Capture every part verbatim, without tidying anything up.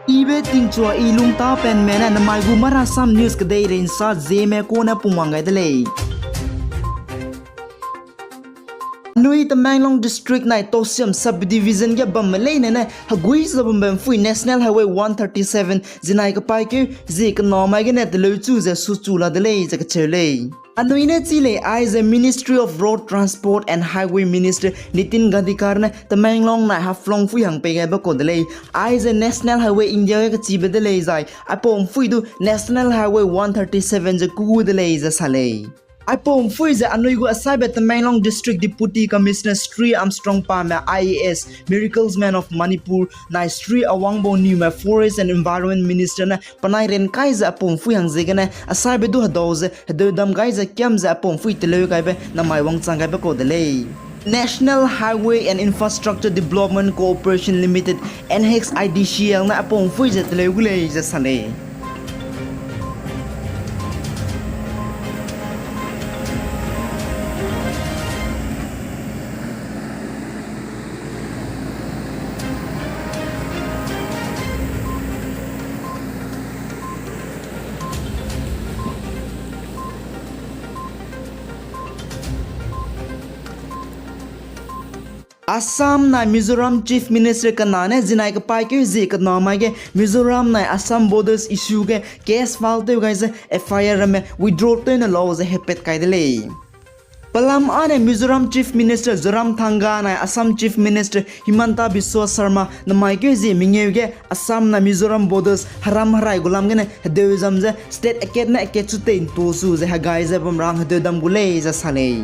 Ibe tingchua i lungtapenme ne namai gu Marasam News kedeirei nsa Zeme kune pungwang gai de lei. Anui Tamenglong District nai Tousem Subdivision ge bamme leine ne hegui ze bambe mpui National Highway one thirty-seven zinai kepaîkeu zie kenamai gene teleuchu ze suchu la de lei ze kacheu lei. Anui ne chi lei aize Ministry of Road Transport and Highway Minister Nitin Gadkari ne Tamenglong nai Haflong pui hang pei gaibe kau de lei. Aize National Highway India ge kachibe de lei zai aipau mpui du National Highway one thirty-seven ze kugu de lei ze sa lei. Aipau mpui ze anui gu asaibe Tamenglong District Deputy Commissioner Sri Armstrong Pame I A S, Miracles Man of Manipur, nai Sri Awangbou Newme Forest and Environment Minister ne penai ren kai ze aipau mpui hang ziegene asaibe du hedau ze hedeudam gai ze kiam ze aipau mpui teleu gaibe namai wangchang gaibe kau de lei. National Highway and Infrastructure Development Corporation Limited, N H I D C L ne aipau mpui ze teleu gu lei ze sa lei. Assam nai Mizoram Chief Minister kena ne zinai kepaîkeu zie kenamai ge Mizoram nai Assam borders issue ge case file tew gai ze F I R ramme withdraw tew ne lau ze hepat kai de lei. Pelam âne Mizoram Chief Minister Zoramthanga nai Assam Chief Minister Himanta Biswa Sarma namaikeu zie mengeu ge Assam nai Mizoram borders heram herai gu lam gene hedeu zam ze state akat ne akat chu tei ntu su ze hegai ze bam ra hang hedeu dam gu lei ze sa lei.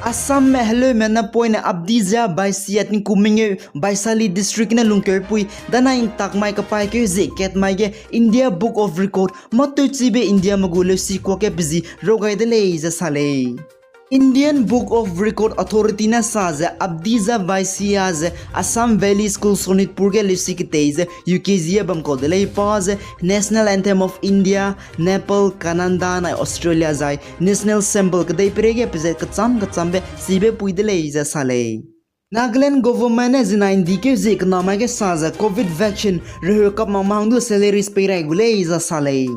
Assamme heleume napoine Abdiza Baisia tingkum mengeu Baisali District ne lungkeupui danai ntakmai kepaîkeu zie katmai ge India Book of Record mâtewchibe Indiame gu leusikuak ge pe zi rau gai de lei ze sa lei. Indian Book of Record Authority ne sa ze Abdiza Baisia ze Assam Valley School Sonitpur ge leusi ketei ze U K G a bam kau de lei pa ze National Anthem of India, Nepal, Canada nai Australia zai National Symbol kedei pereige pezat kecham kechambe chibe pui de lei ze sa lei. Nagaland government ne zinai ndikeu zie kenamai ge sa ze covid vaccine reheu kap mak mahang du salaries pei rai gu lei ze sa lei.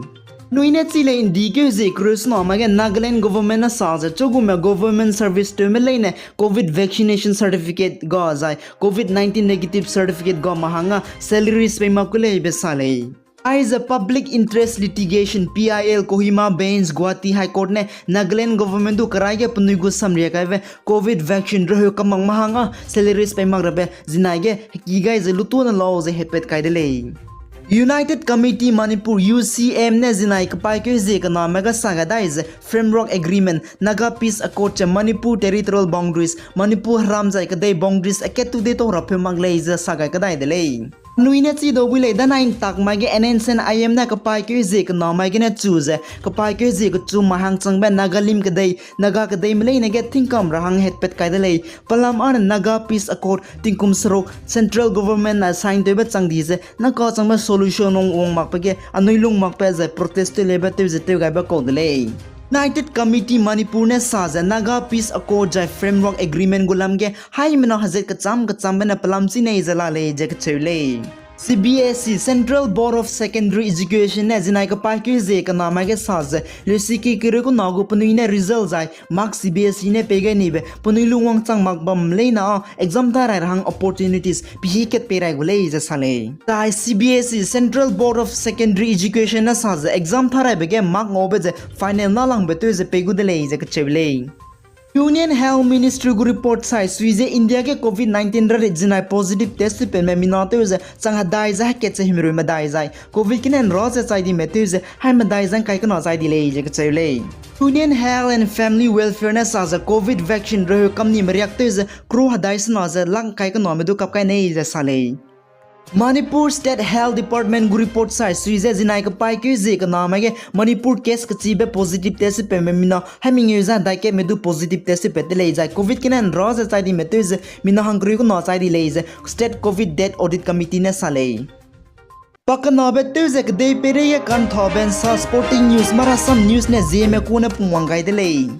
Nui ne chi lei ndikeu zie kereu senamai ge Nagaland government ne sa ze chugume government service tewme leine covid vaccination certificate ga zai covid nineteen negative certificate ga mahanga salaries pei mak ku lei be sa lei. Aize Public Interest Litigation, P I L, Kohima Bench, Guwahati High Court ne Nagaland government du keraige penui gu samria kaibe covid vaccine reheu kap mak mahanga salaries pei mak rabe zinai ge heki gai ze lutua ne lau ze hepat kai de lei. United Committee Manipur, U C M, ne zinai kepaîkeu zie kename ga sa gai dai ze Framework Agreement, Naga Peace Accord ze Manipur territorial boundaries, Manipur heram zai kedei boundaries akat tu de tau rapeu mak lei ze sa gai kadai de lei. Nui ne chi dau bui lei danai ntakmai ge N S C N I M ne kepaîkeu zie kenamai gene chu ze kepaîkeu zie kechu mai hangchangbe Naga lim kedei, Naga kedeime leine ge tingkam ra hang hetpat kai de lei. Pelam âne Naga Peace Accord tingkum seruk Central Government ne sign tewbe chang di ze naka changbe solution wang wang makbe ge anui lung makbe zai protest tew leibe tew ze tew gaibe kau de lei. United Committee Manipur ne sa ze Naga Peace Accord zai Framework Agreement gu lam ge haimena hezat kecham kechambe ne pelam chi nei ze la lei ze kacheu lei. C B S E, Central Board of Secondary Education ne zinai kepaîkeu zie kenamai ge sa ze leusiki kereu kuna gu penui ne result zai mark C B S E ne pei gai nibe penui lungwang chang mak bam leina exam tharai ra hang opportunities pihi kat pei rai gu lei ze sa lei. Zai C B S E, Central Board of Secondary Education ne sa ze exam tharaibe ge mark ngaube ze final nâlangbe tew ze pei gu de lei ze kacheu lei. Union Health Ministry gu report sai sui ze India ge covid nineteen rarit zinai positive test tewpatme mina tew ze chang hedai ze hekat ze himreu medai zai covid kenen ra ze chai dime tew ze hai medai ze ngkai kena chai di lei ze kacheu lei. Union Health and Family Welfare ne sa ze covid vaccine reheu kamni meriak tew ze crore hedai sena ze lak ngkai kename du kap kai nei ze sa lei. Manipur State Health Department gu report sai sui ze zinai kepaîkeu zie kenamai ge Manipur case kechibe positive test tewpatme mina hai mengeu ze hedai katme du positive test tewpat de lei zai covid kenen ra ze chai dime tew ze mina hangkereu kena chai di lei ze State Covid Death Audit Committee ne sa lei. Pakenabe tew ze kedei peireige kanthabe nsa sporting news Marasam News ne Zeme kune pungwang gai de lei.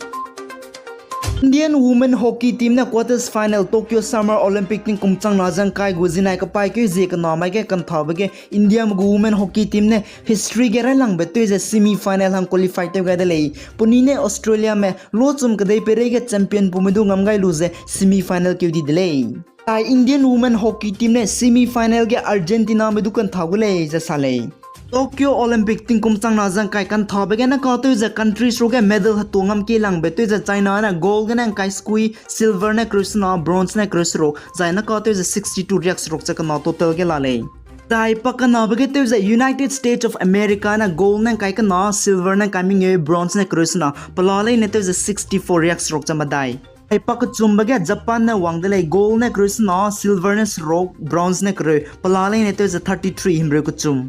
Indian women hockey team ne quarters final Tokyo Summer Olympic tingkum chang na ze ngkai gu zinai kapaîkeu zie kena mai ge kanthabe ge Indiame gu women hockey team ne history ge railangbe tew ze semi final hang qualify tew gai de lei. Penui ne Australiame lochum kedei peireige champion pume du ngam gai lu ze semi final keu di de lei. Zai Indian women hockey team ne semi final ge Argentiname du kantha gu lei ze sa lei. Tokyo Olympic tingkum chang na ze ngkai kanthabe gene katew ze countries ruge medal hetu ngam kelangbe tew ze China ne gold gene ngkai sekui, silver ne kereu sena, bronze ne kereu seruk, zai ne katew ze sixty-two riakseruk ze kena total ge la lei. Zai pakenabe ge tew ze United States of America ne gold ne ngkai kena, silver ne ngkai mengeu, bronze ne kereu sena, pela leine tew ze sixty-four riakseruk ze medai. Zai pakechumbe ge Japan ne wang de lei, gold ne kereu sena, silver ne seruk, bronze ne kereu, pela leine tew ze thirty-three himreu kechum.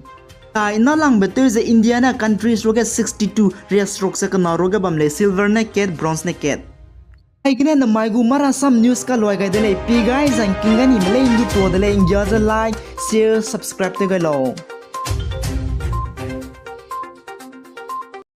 Zai nalangbe tew ze India ne countries ruge sixty-two riakseruk ze kena ruge bam lei, silver ne kat, bronze ne kat. Aigene namai gu marasam news kaluai gai de lei, pi gai zai ngking gai nime lei ndu tuâ de lei, nggia ze like, share, subscribe tew gai lau.